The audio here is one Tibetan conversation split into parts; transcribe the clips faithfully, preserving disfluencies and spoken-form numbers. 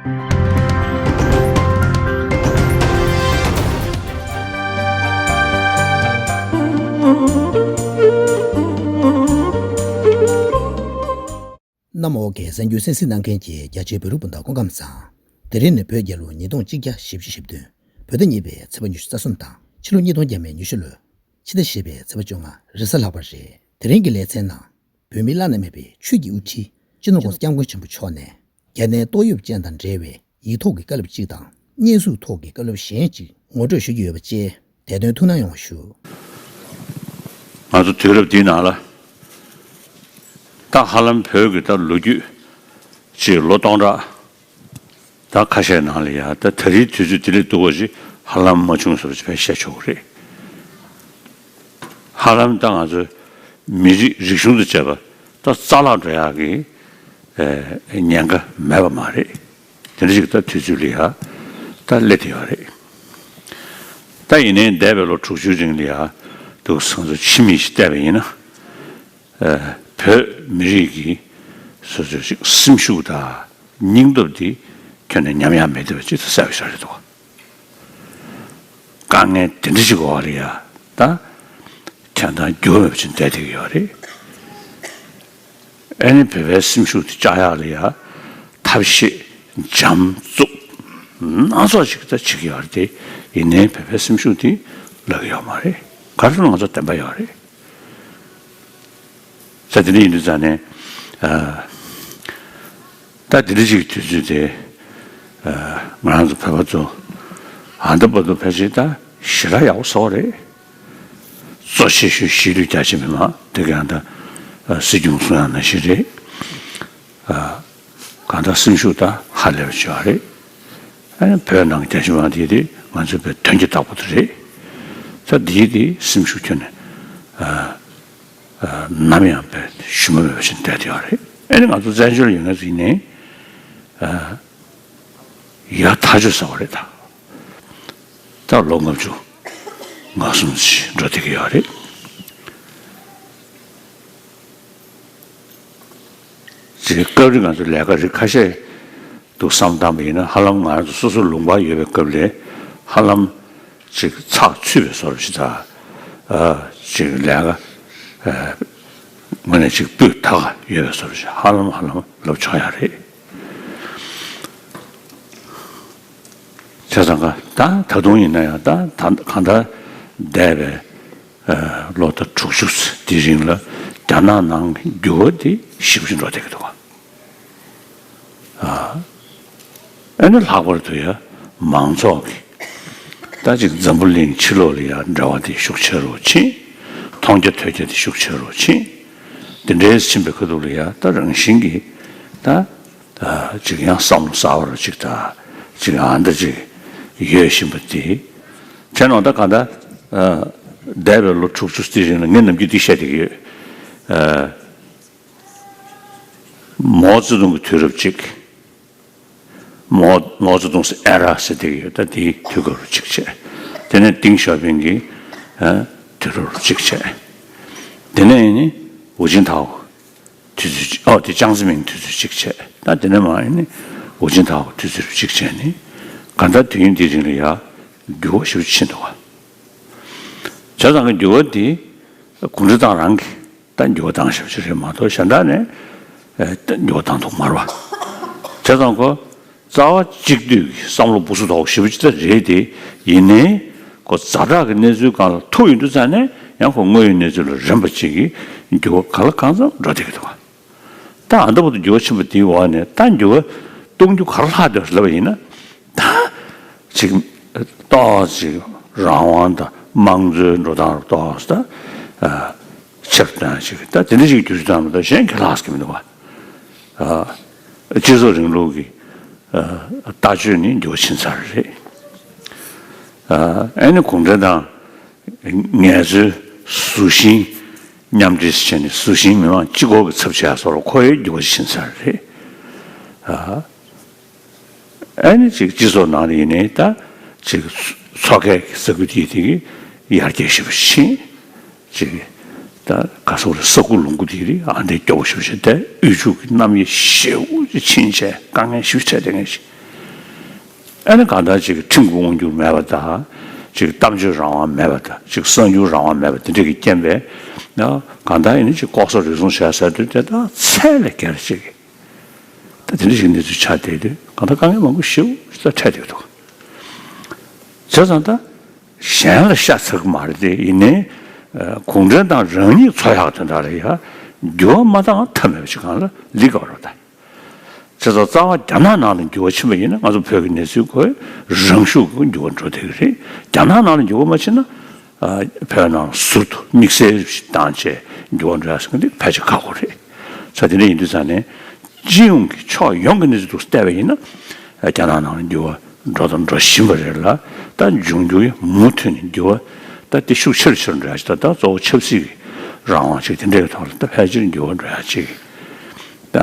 གནམ་འོག་གི་གསར་འགྱུར་གསན་གཟིགས་གནང་མཁན་གྱི་རྒྱ་ཆེའི་བོད་རིགས་སྤུན་ཟླ་སྐུ་ཁམས་བཟང་། དེ་རིང་ནི་བོད་རྒྱལ་ལོ་ཉིས་སྟོང་གཅིག་བརྒྱ་བཞི་བཅུ་ཞེ་བདུན། བོད་ཟླ་གཉིས་པའི་ཚེས་པ་ཉི་ཤུ་རྩ་གསུམ་དང་ཕྱི་ལོ་ཉིས་སྟོང་བརྒྱ་མེད་ཉི་ཤུ་ལོའི་ཕྱི་ཟླ་བཞི་པའི་ཚེས་པ་བཅོ་ལྔ་རེས་གཟའ་ལྷག་པ་རེད། དེ་རིང་གི་ལེ་ཚན་ནང་། བོད་མིའི་བླ་ན་མེད་པའི་ཆོས་ཀྱི་དབུ་ཁྲིད་སྤྱི་ནོར་༸གོང་ས་༸སྐྱབས་མགོན་ཆེན་པོ་མཆོག་ནས། རྒྱ་ནད་ཏོག་དབྱིབས་ཅན་དང་འབྲེལ་བའི་ཡིག་ཐོག་གི་བཀའ་སློབ་གཅིག་དང་། བརྙན་གཟུགས་ཐོག་གི་བཀའ་སློབ་གཞན་གཅིག་ངོ་སྤྲོད་ཞུ་རྒྱུ་ཡོད་པ་བཅས། དེ་དོན་ཐུགས་སྣང་ཡོང་བ་ཞུ། ང་ཚོ་དུས་རབས་འདིའི་ནང་ལ། ད་ཧ་ལམ་བོད་ཀྱི་ད་ལོ་རྒྱུས་ཀྱི་ལོ་སྟོང་ཕྲག་ད་ཁ་ཤས་ནང་ལ་ཡ། ད་ད་རེས་དུས་ཚོད་དེ་ལས་སྡུག་པ་ཞིག་ཧ་ལམ་མ་བྱུང་བཟོ་འདྲ་ཞིག་བས་བཤད་ཆོག་གི་རེད། ཧ་ལམ་ད་ང་ཚོའི་མི་རིགས་རིག་གཞུང་དང་བཅས་པ་ད་རྩ་བརླག་འགྲོ་ཡག་གི་ཨེ་ཉེན་ཁ་མེད་པ་མ་རེད། དེ་འདྲ་ཞིག་ད་དུས་ཚོད་ལ་ཡ་ད་སླེབས་བསྡད་ཡོད་རེད། ད་ཡིན་ནའི་འདས་པའི་ལོ་དྲུག་ཅུའི་རིང་ལ་ཡ་འདུག་སེ་ང་ཚོ་ཕྱི་མིག་ཅིག་བལྟས་པ་ཡིན་ན། ཨ། བོད་མི་རིགས་ཀྱི་སོ་སོའི་ཅིག་སེམས་ཤུགས་དང་སྙིང་སྟོབས་འདི་ཁྱོན་ནས་ཉམས་ཡག་མེད་བསྡད་པ་ཅིག་ད་གསལ་པོ་ཞིག་རེད་འདུག། དཀའ་ངལ་དེ་འདྲ་ཞིག་འོག་ལ་ཡ་ད་དོན་དག་འགྱུར་བ་མེད་པ་ཅིག་བསྡད་བསྡད་ཀྱི་ཡོད་རེད། ཨ་ནི་བོད་པའི་སེམས་ཤུགས་དེ་བཅག་ཡག་ལ་ཡ་ཐབས་ཤེས་འཇམ་རྩུབ་སྣ་ཚོགས་ཤིག་ད་བྱེད་ཀྱི་ཡོད་རེད་དེ། ཡིན་ནའི་བོད་པའི་སེམས་ཤུགས་དེ་ལྷག་གི་ཡོད་མ་རེད། ག་རེ་ཟེར་ན་ང་ཚོ་བདེན་པ་ཡོད་རེད། ད་དེ་འདྲ་ཡིན་དུས་ཙང་ནས། ཨ། ད་དེ་འདྲ་ཅིག་དུས་ཚོད་དེ། ཨ། ང་རང་ཚོ་བོད་པ་ཚོ་ཨ་འདྲ་པ་དུ་ཕལ་ཆེར་ད་ཞེ་དྲག་ཡག་པོ་ཚོར་བ་རེད། གཙོ་ཆེ་ཤོས་གཞིས་ལུས་རྒྱ་ཆེ་མི་མང་དེ་ག་ཡང་ད་སྲིད་སྐྱོང་གསུང་ཡག་ནང་བཞིན་རེད། ཨ། གང་ལྟར་སེམས་ཤུགས་ད་ཧ་ལས་པ་ཅིག་ཡོད་རེད། ཨ་ནི་བོད་ནང་གི་རྒྱ་ཆེ་མི་མང་དེ་དེ་ང་ཚོའི་བོད་དོན་གྱི་བདག་པོ་དེ་རེད། ད་འདིའི་དེ་སེམས་ཤུགས་ཁྱོན་ནས། ཨ། ཨ། ནམ་ཡང་བས་ཞུམ་པ་མེད་པ་ཞིག་བསྡད་ཡོད་རེད། ཨ་ནི་ང་ཚོ་བཙན་བྱོལ་ཡོད་མཁན་ཚོ་ཡིན་ནའི། ཨ། ཡག་ཐག་ཆོད་ཟེར་བ་རེད་ད། ད་ལོ་ལྔ་བཅུ་ང་གསུམ་ཞིག་འགྲོ་བསྡད་ཀྱི་ཡོད་རེད། ཅིག་སྐབས་རེ་ང་ཚོ་ལས་ཀ་རིགས་ཁ་ཤས་འདུག་བསམ་བཏང་པ་ཡིན་ན། ཧ་ལམ་ང་རང་ཚོ་སོ་སོ་ལུང་པ་ཡོད་པའི་སྐབས་ལས་ཧ་ལམ་ཅིག་ཚགས་ཚུད་པའི་བཟོ་འདྲ་ཞིག་དང་། ཨ། ཅིག་ལས་ཀ་ཨ། དངོས་གནས་ཅིག་སྤུས་དག་ཡོད་པའི་བཟོ་འདྲ་ཞིག་ཧ་ལམ་ཧ་ལམ་ལབ་ཆོག་ཡག་རེད། བྱས་ཙང་ཀ་ད་ད་དུང་ཡིན་ན་ཡང་ད་ད་གང་ལྟར་འདས་པའི་ཨ། ལོ་ཟླ་དྲུག་ཅུ་དེའི་རིང་ལ་རྒྱ་ནག་ནང་གི་འགྱུར་བ་དེ་ཞེ་པོ་ཅིག་འགྲོ་བསྡད་ཀྱི་འདུག་ག། ཨ། ཨ་ནི་ལྷག་པར་དུ་ཡ་མང་ཚོགས་ཀྱི་ད་ཅིག་འཛམ་བུ་གླིང་ཕྱི་ལོགས་ལ་ཡ་འབྲེལ་བ་དེ་ཤུགས་ཆེ་རུ་ཕྱིན། མཐོང་རྒྱ་ཐོས་རྒྱ་དེ་ཤུགས་ཆེ་རུ་ཕྱིན། དེ་འདྲའི་ཕྱིན་པའི་ཁ་ཐུག་ལ་ཡ་ད་རང་བཞིན་གྱིས་ད་ད་ཅིག་ཡང་བསམ་བློ་གསར་པ་རུ་ཅིག་ད་ཅིག་ཨ་འདྲ་ཅིག་ཡོད་བཞིན་པ་དེ། བྱས་ན་ད་གང་ལྟར་ཨ། འདས་པའི་ལོ་དྲུག་ཅུ་དེའི་རིང་ལ་ངས་ནམ་རྒྱུན་འདི་བཤད་བསྡད་ཀྱི་ཡོད། ཨ། མའོ་ཙེ་ཏུང་གི་དུས་རབས་གཅིག། མའོ་མའོ་ཙེ་ཏུང་ཟེར་ཨེ་ར་ཟེར་བསྡད་ཀྱི་ཡོད། ད་དེའི་དུས་སྐབས་རུ་གཅིག་བྱས། དེ་ནས་ཏེང་ཞའོ་ཕིང་གི་ཨ། དུས་རབས་རུ་གཅིག་བྱས། དེ་ནས་ནི་ཧུའུ་ཅིན་ཐའོ་དུས་ཚོད་གཅིག། ཨོ་དེ་ཅང་ཙེ་མིང་དུས་ཚོད་གཅིག་བྱས། ད་དེ་ནས་མར་ནི་ཧུའུ་ཅིན་ཐའོ་དུས་ཚོད་རུ་གཅིག་བྱས་ནི། གང་ལྟར་དུས་ཡུན་འདིའི་རིང་ལ་ཡ་འགྱུར་བ་ཞེ་པོ་ཕྱིན་འདུག་བ། བྱས་ཙང་གི་འགྱུར་བ་འདི་གུང་ཁྲན་ཏང་རང་གིས་ད་འགྱུར་བ་བཏང་བཞག་པ་ཞིག་རེད་མ་གཏོགས་གཞན་དག་ནས་ཨེ་ད་འགྱུར་བ་བཏང་ཐུབ་མ་རེད་བ། བྱས་ཙང་ཁོ་རྩ་བ་གཅིག་སྡུད་ཀྱི་བསམ་བློ་སྦུ་སུ་དོག་ཞེ་པོ་ཅིག་ད་རེད་དེ། ཡིན་ནའི་ཁོ་ཛ་དྲག་གི་གནས་ཚུལ་སྒང་ལ་ཐུག་ཡོང་དུས་ཙང་ནས་ཡང་ཁོ་དངོས་ཡོད་གནས་ཚུལ་ལ་རན་པ་ཅིག་གིས་འགྱུར་བ་གང་ལ་གང་འཚམ་འགྲོ་བསྡད་ཀྱི་འདུག་བ། ད་ཨ་འདྲ་པོ་དུ་འགྱུར་བ་ཕྱིན་པ་དེའི་འོག་ནས་ད་འགྱུར་བ་གཏོང་རྒྱུ་ག་རེ་ལྷག་འདུག་ལབ་པ་ཡིན་ན། ད་ཅིག་ཏོག་ཙམ་རང་དབང་དང་དམངས་གཙོའི་འགྲོ་སྟངས་ལ་ཏོག་ཙམ་ད་ཨ་ཕྱིར་བཏང་ཞིག་ད་དེ་འདྲ་ཞིག་འགྱུར་བཅོས་བཏང་མ་གཏོགས་གཞན་གྱིས་ལྷག་གི་མི་འདུག་བ། ཨ་སྤྱི་ཚོགས་རིང་ལུགས་ཀྱི་ཨ་ལྟ་སྤྱོད་ནི་འགྱུར་བ་ཕྱིན་ཚར་རེད། ཨ་ཨ་ནི་གུང་ཁྲན་ཏང་ངལ་རྩོལ་ཟུར་ཤིང་མཉམ་འབྲེལ་བྱས་ནས་ཟུར་ཤིང་མི་མང་གཅིག་པོ་གི་ཚབ་བྱས་སོགས་ལ་ཁོ་ཡི་འགྱུར་བ་ཕྱིན་ཚར་རེད། ཨ་ཨ་ནི་ཅིག་སྤྱི་ཚོགས་ནང་ལ་ཡིན་ནའི་ད་ཅིག་ཚོགས་ཁག་གི་ས་ཁུལ་དེ་དེ་གི་ཡར་རྒྱས་ཞེ་པོ་ཕྱིན། ཅིག་ད་ག་སོགས་རེད། ས་ཁུག་ལུང་ཁུག་དེ་རེད། ཨ་འདྲའི་སྐྱོ་བོ་ཞེ་པོ་ཞིག་ད་དབུལ་ཕྱུག་གི་རྣམ་དབྱེ་ཞེ་པོ་ཅིག་ཕྱིན་བྱས་དཀའ་ངལ་ཞེ་པོ་འཕྲད་བསྡད་མཁན་ཞིག་ ཨ་ནི་གང་ལྟར་ཅིག་ཁྲིམས་ཀྱི་དབང་སྒྱུར་མེད་པ་དང་། ཅིག་གཏམ་བརྗོད་རང་དབང་མེད་པ་དང་། ཅིག་གསར་འགྱུར་རང་དབང་མེད་པ་དེ་འདྲ་གི་རྐྱེན་པས་ན། གང་ལྟར་ཡིན་ན་ཅིག་ལྐོག་ཟ་རུལ་སུངས་བྱས་ཟེར་དུས་དེ་དག་ཚད་ལས་བརྒལ་ཅིག་ད་དེ་འདྲ་ཞིག་གནས་ཚུལ་ཆགས་བསྡད་དུས་གང་ལྟར་དཀའ་ངལ་མང་པོ་ཞེ་པོ་ཞིག་ད་འཕྲད་བསྡད་འདུག་བྱས་ཙང་ད་གཞན་ལ་ཤ་ཚ་གི་མ་རེད་དེ། ཡིན་ནའི་གུང་ཁྲན་ཏང་རང་ཉིད་འཚོ་ཡག་དོན་དག་ལ་ཡ་འགྱུར་བ་མ་བཏང་ཐབས་མེད་པ་ཞིག་གང་ལ་ལི་ག་རོ་ད། བྱས་ཙང་རྩ་བ་རྒྱ་ནག་ནང་ལ་འགྱུར་བ་ཕྱིན་པ་ཡིན་ན། ང་ཚོ་བོད་ཀྱི་གནས་ཚུལ་ཁོའི་རང་ཤུགས་ཀྱིས་འགྱུར་བ་འགྲོ་བསྡད་ཀྱི་རེད། རྒྱ་ནག་ནང་ལ་འགྱུར་བ་མ་ཕྱིན་ན། ཨ། བོད་ནང་ཟུར་དུ་དམིགས་བསལ་ཞིག་བཏང་བྱས་འགྱུར་བ་འགྲོ་ཡག་ཟེར་མཁན་དེ་ཕལ་ཆེར་ཁག་པོ་རེད། ས་དེ་འདྲ་ཡིན་དུས་ཙང་ནས་སྤྱི་ཡོངས་ཀྱི་ཕྱོགས་ཡོངས་ཀྱི་གནས་ཚུལ་དུ་བལྟས་པ་ཡིན་ན། རྒྱ་ནག་ནང་ལ་འགྱུར་བ་འགྲོ་དང་འགྲོ་བཞིན་པ་རེད་ལ། ད་འབྱུང་འགྱུར་མུ་མཐུད་ནས་འགྱུར་བ་ད་དེ་ཤུགས་ཆེ་རུ་ཆེ་རུ་འགྲོ་ཡག་ཅིག་ད་ད་གཙོ་བོ་ཆབ་སྲིད་ཀྱི་རང་དབང་ཅིག་དེ་འདྲའི་ཐོག་ལ་ད་ཕལ་ཆེར་འགྱུར་བ་འགྲོ་ཡག་ཅིག་ད་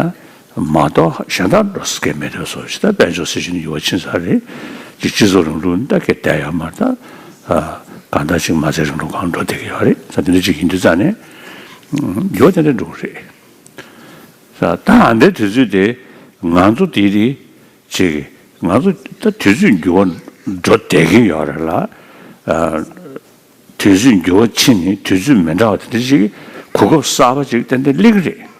མ་གཏོགས་གཞན་དག་འགྲོ་ས་གང་མེད་དུས་སོ་ཞིག་ད་དཔལ་འབྱོར་སྲིད་ཇུས་ནས་འགྱུར་བ་ཕྱིན་ཚར་རེད། ཅིག་སྤྱི་ཚོགས་རིང་ལུགས་འདི་ད་གས་བསྡད་ཡོད་མ་རེད། ད་གང་ལྟར་ཅིག་མ་རྩའི་རིང་ལུགས་སྒང་འགྲོ་བསྡད་ཀྱི་ཡོད་རེད། ད་དེ་འདྲ་ཅིག་ཡིན་དུས་ཙང་ནས་འགྱུར་བ་དེ་འདྲ་འགྲོ་གི་རེད། ད་ཨ་འདྲའི་དུས་ཚོད་དེ་ང་ཚོ་དེ་རེད། ཅིག་ང་ཚོ་ད་དུས་ཚོད་འགྱུར་བ་འགྲོ་བསྡད་ཀྱི་ཡོད་རེད་ལ། ཨ། དུས་ཚོད་འགྱུར་བ་ཕྱིན་ནས་དུས་ཚོད་མི་འདྲ་བ་དེ་འདྲ་ཅིག་གོ་སྐབས་གསར་པ་ཅིག་ཏན་ཏན་སླེབས་ཀྱི་རེད།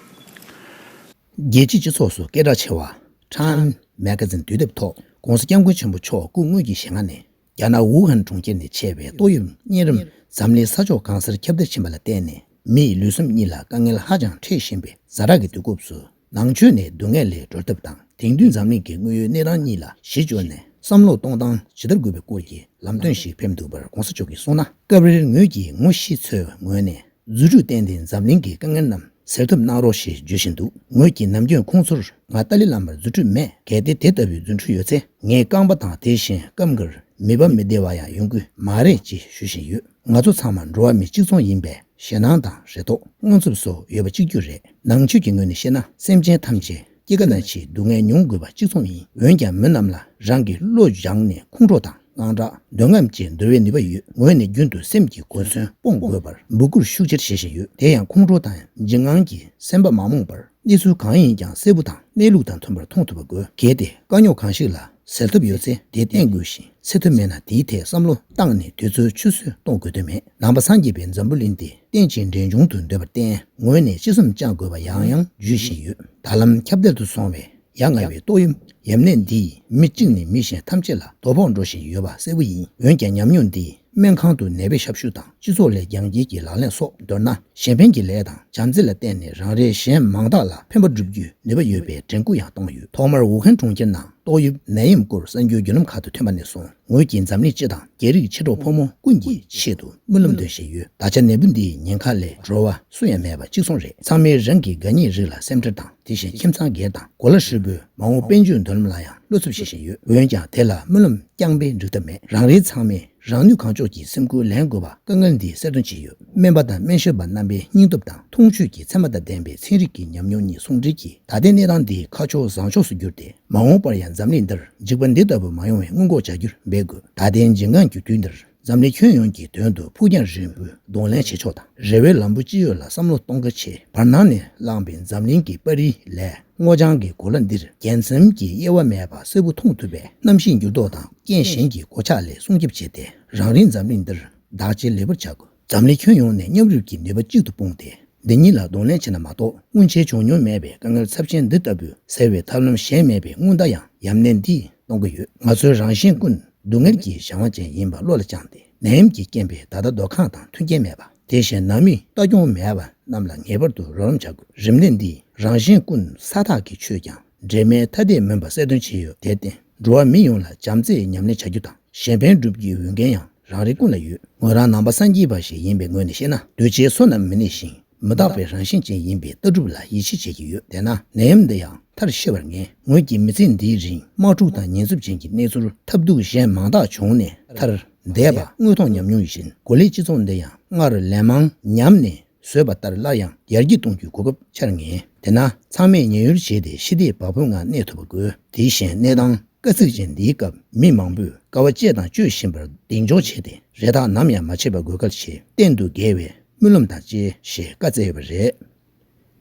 རྒྱལ་སྤྱིའི་སྤྱི་ཚོགས་སུ་སྐད་གྲགས་ཆེ་བ་Time Magazine དུས་དེབ་ཐོག་༸གོང་ས་༸སྐྱབས་མགོན་ཆེན་པོ་མཆོག་སྐུ་དངོས་ཀྱི་ཞལ་སྔ་ནས། རྒྱ་ནག་ཝུ་ཧན་གྲོང་ཁྱེར་ནས་མཆེད་པའི་ཏོག་དབྱིབས་གཉན་རིམས་འཛམ་གླིང་ས་ཕྱོགས་གང་སར་ཁྱབ་གདལ་ཕྱིན་པ་ལ་བརྟེན་ནས། མི་ཡི་ལུས་སེམས་གཉིས་ལ་དཀའ་ངལ་ཧ་ཅང་འཕྲད་བཞིན་པའི་ཛ་དྲག་གི་དུས་སྐབས་སུ། ནང་ཆོས་ནས་སྡུག་བསྔལ་ལས་སྒྲོལ་ཐབས་དང་། དེང་དུས་འཛམ་གླིང་གི་དངོས་ཡོད་གནས་སྟངས་གཉིས་ལ་གཞི་བཅོལ་ནས། བསམ་བློ་གཏོང་སྟངས་ཇི་ལྟར་དགོས་པའི་སྐོར་གྱི་ལམ་སྟོན་ཞིག་ཕེབས་འདུག་པར་༸གོང་ས་མཆོག་གིས་གསུངས་ན། སྐབས་རེར་ངོས་ཀྱིས་ངོ་ཤེས་ཚོའི་ངོས་ནས། རྫུ་འཕྲུལ་བསྟན་ཏེ་འཛམ་གླིང་གི་དཀའ་ངལ་རྣམས་སེལ་ཐབས་གནང་རོགས་ཞེས་བརྗོད་བཞིན་འདུག་ངོས་ཀྱིས་ནམ་རྒྱུན་ཁོང་ཚོར། ང་ཏཱ་ལའི་བླ་མར་རྫུ་འཕྲུལ་མེད། གལ་ཏེ་དེ་ལྟ་བུའི་རྫུ་འཕྲུལ་ཡོད་ཚེ། ངའི་རྐང་པ་དང་དེ་བཞིན་སྐབས་འགར་མིད་པ་མི་བདེ་བ་ཡང་ཡོང་གི་མ་རེད་ཅེས་ཞུ་བཞིན་ཡོད། ང་ཚོ་ཚང་མ་འགྲོ་བ་མི་གཅིག་མཚུངས་ཡིན་པས། ཞེད་སྣང་དང་རེ་དོགས། དངངས་འཚབ་སོགས་ཡོད་པ་གཅིག་གྱུར་རེད། ནང་ཆོས་ཀྱི་ངོས་ནས་བཤད་ན། སེམས་ཅན་ཐམས་ཅད་སྐྱེ་རྒ་ན་འཆིའི་སྡུག་བསྔལ་མྱོང་དགོས་པ་གཅིག་མཚུངས་ཡིན། འོན་ཀྱང་མི་རྣམས་ལ་རང་གི་བློ་སྦྱངས་ནས་ཁོང་ཁྲོ་དང་། དངངས་སྐྲག། འདོད་རྔམ་བཅས་འདོར་བའི་ནུས་པ་ཡོད། ངོས་ནས་རྒྱུན་དུ་སེམས་ཀྱི་གོ་མཚོན་སྤོང་དགོས་པར་འབོད་སྐུལ་ཤུགས་ཆེར་བྱེད་བཞིན་ཡོད། དེ་ཡང་ཁོང་ཁྲོ་དང་འཇིགས་དངངས་ཀྱིས་སེམས་པ་མ་རྨོངས་པར། གནས་ཚུལ་གང་ཡིན་ཀྱང་གསལ་པོ་དང་གནས་ལུགས་དང་མཐུན་པར་མཐོང་ཐུབ་པ་དགོས། གལ་ཏེ་དཀའ་རྙོག་གང་ཞིག་ལ་སེལ་ཐབས་ཡོད་ཚེ་དེ་བསྟེན་དགོས་ཤིང་། སེལ་ཐབས་མེད་ན་དེའི་ཐད་བསམ་བློ་བཏང་ནས་དུས་ཚོད་ཆུད་ཟོས་གཏོང་དགོས་དོན་མེད། ནང་པ་སངས་རྒྱས་པའི་འཛམ་བུ་གླིང་འདི་རྟེན་ཅིང་འབྲེལ་འབྱུང་དུ་འདོད་པར་བརྟེན། ངོས་ནས་ཅི་བསམ་བཅངས་དགོས་པ་ཡང་ཡང་བརྗོད་བཞིན་ཡོད། ད་ལམ་ཁྱབ་གདལ་དུ་སོང་བའི་ཡ་ང་བའི་ཏོག་དབྱིབས་ཡམས་ནད་འདིས་མི་གཅིག་ནས་མི་གཞན་ཐམས་ཅད་ལ་དོ་ཕོག་འགྲོ་བཞིན་ཡོད་པ་གསལ་པོ་ཡིན། འོན་ཀྱང་ཉམས་མྱོང་འདིས་སྨན་ཁང་དུ་ནད་པའི་ཞབས་ཞུ་དང་སྤྱི་ཚོགས་ལ་རྒྱང་བསྐྱེད་ཀྱི་ལག་ལེན་སོགས། མདོར་ན། གཞན་ཕན་གྱི་ལས་དང་བྱམས་བརྩེ་ལ་བརྟེན་ནས་རང་རེ་གཞན་མང་དག་ལ་ཕན་པ་བསྒྲུབ་རྒྱུའི་ནུས་པ་ཡོད་པའི་དྲན་སྐུལ་ཡང་བཏང་ཡོད། ཐོག་མར་ཝུ་ཧན་གྲོང་ཁྱེར་ནང་ཏོག་དབྱིབས་ནད་ཡམས་སྐོར་གསར་འགྱུར་བརྒྱུད་ལམ་ཁག་ཏུ་ཐོན་པ་ནས་བཟུང་། ངོས་ཀྱིས་འཛམ་གླིང་སྤྱི་དང་རྒྱ་རིགས་མཆེད་གྲོགས་ཕོ་མོ་ཀུན་གྱི་ཆེད་དུ་སྨོན་ལམ་འདོན་བཞིན་ཡོད། ད་ཆ་ནད་འབུ་འདིའི་ཉེན་ཁ་ལས་སྒྲོལ་བ་སུ་ཡང་མེད་པ་གཅིག་མཚུངས་རེད། ཚང་མས་རང་གི་དགའ་ཉེ་རིགས་ལ་སེམས་ཁྲལ་དང་། དེ་བཞིན་ཁྱིམ་ཚང་སྒེར་དང་གོ་ལ་ཧྲིལ་པོའི་མ་འོངས་དཔལ་འབྱོར་མདུན་ལམ་ལ་ཡང་བློ་འཚབ་བྱེད་བཞིན་ཡོད། འོན་ཀྱང་དེ་ལ་སྨོན་ལམ་རྐྱང་པས་འགྲིག་ཐབས་མེད། རང་རེ་ཚང་མས་རང་ནུས་གང་ལྕོགས་ཀྱིས་སེམས་ཁུར་ལེན་དགོས་པ་དཀའ་ངལ་འདིས་གསལ་སྟོན་བྱས་ཡོད། སྨན་པ་དང་སྨན་ཞབས་པ་རྣམ་པའི་སྙིང་སྟོབས་དང་མཐོང་ཆོས་ཀྱི་ཚད་མ་དང་ལྡན་པའི་ཚན་རིག་གི་ཉམས་མྱོང་གཉིས་ཟུང་འབྲེལ་གྱིས། ད་ལྟའི་གནས་སྟངས་འདི་ཁ་ཕྱོགས་བཟང་ཕྱོགས་སུ་བསྒྱུར་ཏེ། མ་འོངས་པར་ཡང་འཛམ་གླིང་འདིར་འཇིགས་པ་འདི་ལྟ་བུ་མ་ཡོང་བའི་སྔོན་འགོག་བྱ་རྒྱུར་འབད་དགོས། ད་ལྟའི་འཇིགས་སྔངས་ཀྱི་དུས་འདིར། འཛམ་གླིང་ཁྱོན་ཡོངས་ཀྱི་དོན་དུ་ཕུགས་རྒྱང་རིང་པོའི་གདོང་ལེན་བྱེད་ཕྱོགས་དང་། རེ་བའི་ལམ་བུ་ཅི་ཡོད་ལ་བསམ་བློ་གཏོང་གལ་ཆེ། བར་སྣང་ནས་བསླངས་པའི་འཛམ་གླིང་གི་པར་རིས་ལས། སྔོ་ལྗང་གི་གོ་ལ་འདིར་རྒྱལ་མཚམས་ཀྱི་དབྱེ་བ་མེད་པ་གསལ་པོ་མཐོང་ཐུབ་པའི་གནམ་གཤིས་འགྱུར་ལྡོག་དང་རྐྱེན་གཞན་གྱི་གོད་ཆག་ལས་སྲུང་སྐྱོབ་བྱས་ཏེ། རང་རེའི་འཛམ་གླིང་འདིར་བདག་གཅེས་ལེགས་པར་བྱ་དགོས། འཛམ་གླིང་ཁྱོན་ཡོངས་ནས་མཉམ་རུབ་ཀྱིས་ནུས་པ་གཅིག་ཏུ་སྤུངས་ཏེ། འདི་ཉིད་ལ་གདོང་ལེན་བྱས་ན་མ་གཏོགས། སྔོན་ཆད་བྱུང་མྱོང་མེད་པའི་དཀའ་ངལ་ཚབས་ཆེན་འདི་ལྟ་བུ་སེལ་བའི་ཐབས་ལམ་གཞན་མེད་པའི་སྔོན་བརྡ་ཡང་ཡམས་ནད་འདིས་གཏོང་གི་ཡོད། ང་ཚོའི་རང་གཞན་ཀུན་སྡུག་བསྔལ་གྱི་བྱ་བ་ཅན་ཡིན་པ་བློ་ལ་བཅངས་ཏེ། ནད་ཡམས་ཀྱི་རྐྱེན་པས་ད་ལྟ་སྡོད་ཁང་དང་མཐུན་རྐྱེན་མེད་པ། དེ་བཞིན་ནད་མེད་ལྟ་སྐྱོང་མེད་པ་རྣམས་ལ་ངེས་པར་དུ་རོགས་རམ་བྱ་དགོས། རིམས་ནད་འདིས་རང་གཞན་ཀུན་ས་ཐག་གིས་ཆོད་ཀྱང་འབྲལ་མེད་ཐ་དད་མིན་པ་གསལ་སྟོན་བྱས་ཡོད། དེར་བརྟེན། འགྲོ་བ་མི་ཡོངས་ལ་བྱམས་བརྩེའི་ཉམས་ལེན་བྱ་རྒྱུ་དང་། གཞན་ཕན་བསྒྲུབ་རྒྱུའི་འོས་འགན་ཡང་རང་རེ་ཀུན་ལ་ཡོད། ངོས་རང་ནང་པ་སངས་རྒྱས་པ་ཞིག་ཡིན་པའི་ངོས་ནས་བཤད་ན། འདུས་བྱས་བསོད་ནམས་མི་གནས་ཤིང་། མི་རྟག་པའི་རང་བཞིན་ཅན་ཡིན་པའི་ལྟ་གྲུབ་ལ་ཡིད་ཆེས་བྱེད་ཀྱི་ཡོད། དེས་ན་ནད་ཡམས་འདི་ཡང་མཐར་ཤི་བར་ངེས། ངོས་ཀྱིས་མི་ཚེ་འདིའི་རིང་དམག་འཁྲུག་དང་ཉེན་ཚབས་ཅན་གྱི་གནས་ཚུལ་ཐབས་སྡུག་གཞན་མང་དག་བྱུང་ནས་ཐར་བསྡད་པ་དངོས་མཐོང་ཉམས་མྱོང་ཡིན་ཕྱིན། གོ་ལའི་སྤྱི་ཚོགས་འདི་ཡང་སྔར་ལན་མང་ཉམས་ནས་བཟོས་པ་ལྟར་སླར་ཡང་ཡར་རྒྱས་གཏོང་རྒྱུའི་གོ་སྐབས་འཆར་ངེས། དེས་ན་ཚང་མས་ཉེན་གཡོལ་བྱས་ཏེ་ཞི་བདེའི་བ་སྤུའི་ངང་གནས་ཐུབ་པ་དགོས། དེ་བཞིན་གནས་སྟངས་དཀའ་ཚེགས་ཅན་འདིའི་སྐབས་མི་མང་པོས་དཀའ་བ་སྤྱད་དང་སྤྱོད་བཞིན་པར་གདེང་འཇོག་བྱས་ཏེ། རེ་ཐག་ནམ་ཡང་མ་ཆད་པར་དགོས་གལ་ཆེ། གཏན་དུ་འགལ་བའི་སྨོན་ལམ་དང་བཅས་ཞེས་བཀའ་སྩལ་ཡོད་པ་རེད།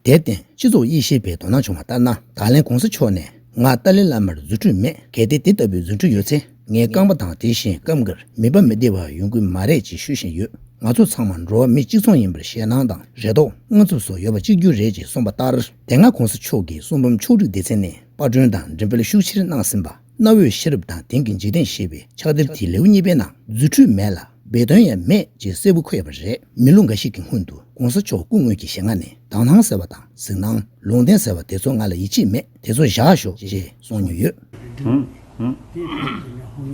དེར་བརྟེན། སྤྱི་ཚོགས་དབྱེ་ཞིབ་པས་དོ་སྣང་བྱུང་བ་ལྟར་ན། ད་ལན་གོང་ས་མཆོག་ནས། ང་ཏཱ་ལའི་བླ་མར་རྫུ་འཕྲུལ་མེད། གལ་ཏེ་དེ་ལྟ་བུའི་རྫུ་འཕྲུལ་ཡོད་ཚེ། ངས་རྐང་པ་དང་དེ་བཞིན་སྐབས་འགར་མིད་པ་མི་བདེ་བ་ཡོང་གི་མ་རེད་ཅེས་ཤོད་བཞིན་ཡོད། ང་ཚོ་ཚང་མ་འགྲོ་བ་མི་གཅིག་མཚུངས་ཡིན་པར་ཞེད་སྣང་དང་རེ་དོགས་དངངས་འཚབ་སོགས་ཡོད་པ་གཅིག་གྱུར་རེད་ཅེས་གསུངས་པ་ལྟར། དེ་སྔ་གོང་ས་མཆོག་གིས་གསུང་འབུམ་ཕྱོགས་བསྒྲིགས་སྡེ་ཚན་ནས་པར་སྐྲུན་དང་འགྲེམས་སྤེལ་ཤུགས་ཆེར་གནང་ཟིན་པ། གནའ་བོའི་ཤེས་རབ་དང་དེང་གི་འཇིག་རྟེན་ཞེས་པའི་ཕྱག་དེབ་དེའི་ལེའུ་གཉིས་པའི་ནང་རྫུ་འཕྲུལ་མེད་ལ་སྦས་དོན་ཡང་མེད་ཅེས་གསལ་པོ་འཁོད་ཡོད་པ་རེད། མི་ལོ་འགའ་ཞིག་གི་སྔོན་དུ་གོང་ས་མཆོག་སྐུ་དངོས་ཀྱི་ཞལ་སྔ་ནས་དག་སྣང་ཟེར་བ་དང་གཟིགས་སྣང་། ལུང་བསྟན་ཟེར་བ་དེ་ཚོ་ང་ལ་ཡིད་ཆེས་མེད། དེ་ཚོ་བཞག་ཤོག་ཅེས་གསུངས་མྱོང་ཡོད། ཧུམ་ཧུམ།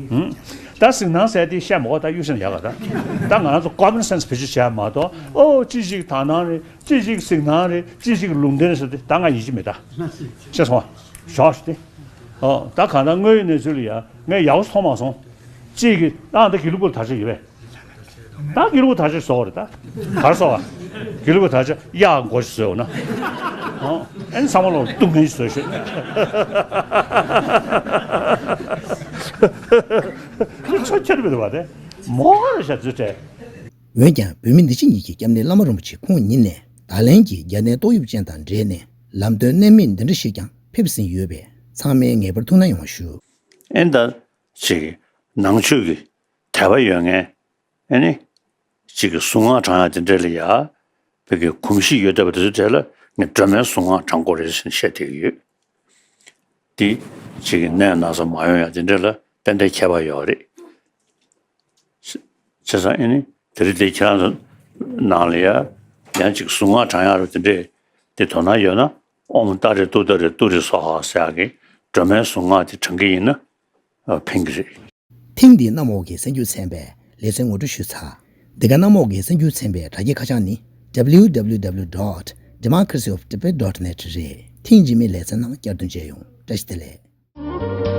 ཧུམ། ད་གཟིགས་སྣང་ཟེར་དེ་བཤད་མ་གོ། ད་གཡུ་སེམས་ཡག་ག་ད། ད་ང་ཚོ་common sense བེད་སྤྱོད་བྱས་མ་གཏོགས། ཨོ་ཅི་ཞིག་དག་སྣང་རེད། ཅི་ཞིག་གཟིགས་སྣང་རེད། ཅི་ཞིག་ལུང་བསྟན་རེད་ཟེར་དེ་ད་ང་ཡིད་ཆེས་མེད་ད། ཤེས་སོང་བ། བཞག་ཤོག་དེ། ཨོ་ད་གང་ལྟར་དངོས་ཡོད་གནས་ཚུལ་ལ་ཡ་ངས་ཡག་པོ་མཐོང་མ་སོང་། ཅི་གི་ཨང་ད་དགེ་ལུགས་པ་ལ་དར་ཆ་ཡོད་པས། ད་དགེ་ལུགས་དར་ཆ་བཟོ་བ་རེད་ད། གར་བཟོ་བ། དགེ་ལུགས་པ་དར་ཆ་གཡག་མགོ་ཞིག་བཟོས་འོ་ན། ཨོ། ཨན་ཚང་མ་ལོག་ལྟུང་མཁན་ཞིག་བཟོས་ཤོད། ཁྱོད་ཚོ་ཁྱེར་མི་འདུག་བ་དེ། མོ་རེ་ཤ་རྫུ་སྤྲད། འོན་ཀྱང་བོད་མི་འདི་ཕྱི་གཉིས་ཀྱི་སྐྱབས་གནས་བླ་མ་རིན་པོ་ཆེ་ཁོང་ཉིད་ནས་ད་ལན་གྱི་རྒྱལ་བསྟན་ཏོག་དབྱིབས་ཅན་དང་འབྲེལ་ནས་ལམ་སྟོན་གནད་སྨིན་འདི་འདྲ་ཞིག་ཀྱང་ཕེབས་ཟིན་ཡོད་པས་ཚང་མས་ངེས་པར་ཐུགས་སྣང་ཡོང་བ་ཞུ། ཨན་ད་ཅིག་ནང་ཆོས་ཀྱི་དད་པ་ཡོད་མཁན། ཨ་ནི། གཅིག་གི་གཟུངས་སྔགས་བགྲང་ཡག་དེ་འདྲ་ལ་ཡ། བོད་ཀྱི་གོམས་གཤིས་ཡོད་བསྡད་པ་དེ་ཚོའི་གྲས་ལ་ངས་སྒྲོལ་མའི་གཟུངས་སྔགས་བགྲང་དགོས་རེད་ཟེར་ནས་བཤད་བསྡད་ཀྱི་ཡོད། དེ་གཅིག་གི་ནད་ན་ཚ་མ་ཡོང་ཡག་དེ་འདྲ་ལ་ཏན་ཏན་ཁྱད་པར་ཡོད་རེད། བྱས་ཙང་ཨ་ནི་དེ་རིང་དེ་ཁྱེད་རང་ཚོ་ནང་ལ་ཡ། ཡང་གཅིག་གཟུངས་སྔགས་བགྲང་ཡག་རེད་དེ་འདྲས་དེ་དོ་སྣང་ཡོད་ན། ཨོཾ་ཏཱ་རེ་ཏུཏྟཱ་རེ་ཏུ་རེ་སྭཱ་ཧཱ་ཟེར་ཡག་གི་སྒྲོལ་མའི་གཟུངས་སྔགས་དེ་བགྲང་གི་ཡིན་ན་ཕན་གྱི་རེད། ཐེངས་འདིའི་གནམ་འོག་གི་གསར་འགྱུར་ཚན་པས་ལེ་ཚན་ངོ་སྤྲོད་ཞུས་ཚར། འདི་ག་གནམ་འོག་གི་གསར་འགྱུར་ཚན་པའི་དྲ་རྒྱའི་ཁ་བྱང་ནི། www dot democracy of tibet dot net རེད། ཐེངས་རྗེས་མའི་ལེ་ཚན་ནང་བསྐྱར་དུ་མཇལ་ཡོང་། བཀྲ་ཤིས་བདེ་ལེགས།